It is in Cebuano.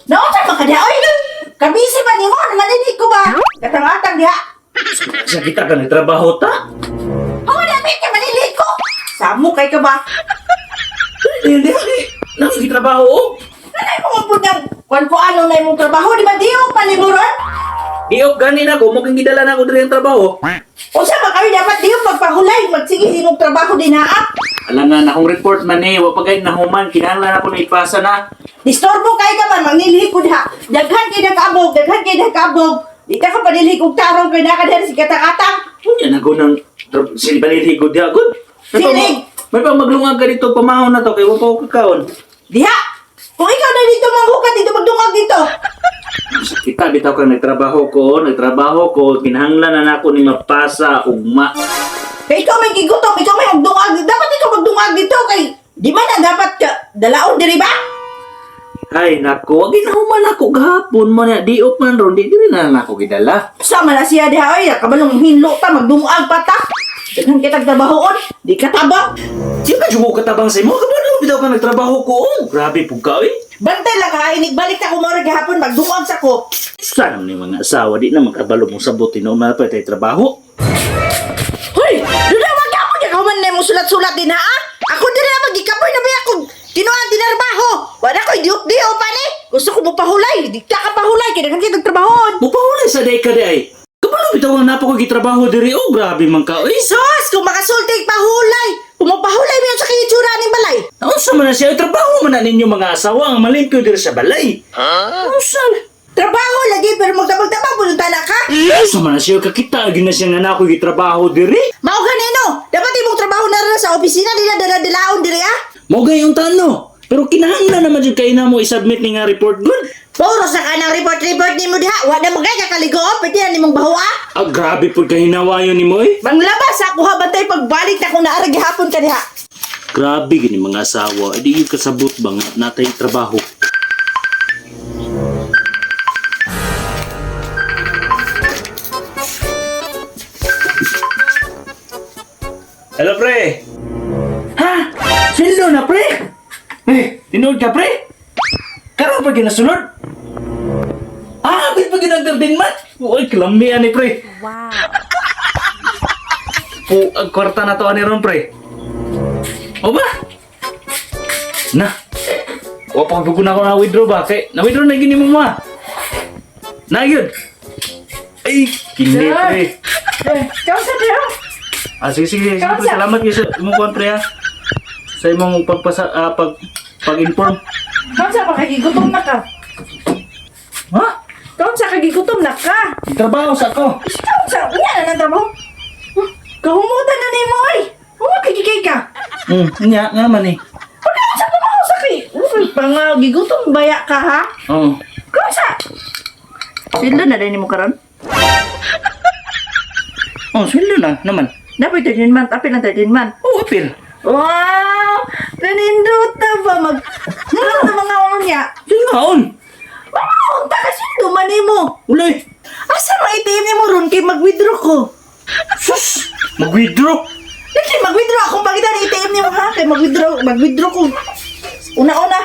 Naunsa man ka diha oy? Kabisi ba nimo? Manilig ko ba? Katang-atang diha. Sa kita ka nagtrabaho ta? Huwag na ka manilig ko. Samo kay ka ba? Hindi, hindi. Nasa trabaho oh. Nanay mo po niyang kung ko ano na imong trabaho, di ba diyo panimuron? Diok gani na ko, mo gidala na ako diri ang trabaho. Unsa ba kami dapat diyo pagpahulay, magsige imong trabaho din ha? Alam na akong report man eh, wa pa gay nahuman, kinahanglan ako na ipasa na. Disturbo kay ka man, mangnilhi ko diha. Daghan kay nagkaabog, daghan kay nagkaabog. Di ka ka panilhi kog tarong kay naka diha si katang-atang. Unya na ko ng sili balilhi gud diha gud. May pa- Silig! May pa maglungag ka dito pamahon na to kay wa pa ko kakaon. Diha! Kung ikaw na dito manghukat dito magdungag dito. Sa kita bitaw ka nagtrabaho ko, kinahanglan na nako ni mapasa ugma. Kay ikaw may gigutom, ikaw may magdungag. Dapat ikaw magdungag dito kay di ba na dapat ka dalaon diri ba? Ay nako, ginahuman ako gahapon mo na diok man ron, di diri na nako gidala. Sama na siya diha oy, kabalong hinlo ta magdungag pa ta. Daghan kitag trabahoon, di ka tabang. Di ka jugo katabang sa imo, kabalo bitaw ka nagtrabaho ko. Oh, grabe pug ka eh. Bantay lang ha, inigbalik ta kumorag gahapon magdungag sa ko. Sana man yung mga asawa, di na makabalo mong sabutin no, mga pwede trabaho. Hoy, duda wag ka mo kahuman na imong sulat-sulat din ha. Ah? Ako diri na magikapoy na biya kog tinuan tinarbaho. Wala koy diok-diok pa ni. Gusto ko mo pahulay, di ka pahulay kay daghan kitag trabahoon. Mupahulay sa day ka di ay. Kabalo bitaw ang napa ko gitrabaho diri, oh, grabe man ka, eh. Sus, kung makasulti pahulay, kung mapahulay mo sa kayitsura ning balay. Naunsa man na siya, ay, trabaho man na ninyo mga asawa ang malimpyo diri sa balay. Unsa? Trabaho lagi pero magtabang-tabang puno na ka. Unsa man na siya, kakita, gyud na siya nga nako gitrabaho diri. Mao ganino, dapat imong trabaho na rin sa opisina di na dala-dalaon diri ah. Mo gayong tano. Pero kinahanglan naman jud kay na mo i-submit ni nga report good. Puro sa kanang report-report nimo diha, wa na magay kakaligo pwede na nimong baho ah. Ah, grabe pud kahinawayon nimo eh. Manglabas ako ha bantay pagbalik na kung naara gihapon ka diha. Grabe gini mga asawa, di gyud kasabot ba nga natay trabaho. Hello pre. Ha? Sweldo na pre? Eh, tinuod ka pre? Karon pa ginasulod? Ah, apil pa ginang 13 month? Uy, kalami ani pre. Wow. Po, ang kwarta na to ani ron pre. O ba? Na. O pa ko na ako na withdraw ba kay na withdraw na gini mo ma. Na yun. Ay, kini Sir. pre. Eh, kaunsa diha? Ah, sige sige, sige pre, Kaunsa? salamat gyud sa imong kuan pre ha. Sa imong pagpasa pag pag-inform. Kaunsa pa kagigutom na ka? Ha? Kaunsa kagigutom na ka? Trabaho sa ko. Kaunsa unya na nang trabaho? Huh, Kahumutan na nimo oy. Huwag kay ka. Nya nga man eh. Pagkaunsa trabaho sa kay? Uy, panga gigutom baya ka ha? Oo. Kaunsa? Sweldo na din nimo karon? Oh, sweldo na naman. Dapat 13 month, apil ang 13 month. Oh, apil. Wow! Nanindot na ba mag... Ano na mga unya? Singaon. Mga unta ka sweldo man nimo. Ulay. Asa mga ATM nimo ron kay mag-withdraw ko? Sus, mag-withdraw. Dili mag-withdraw akong pakita ng ATM nimo ha kay mag-withdraw, mag-withdraw ko. Una-una.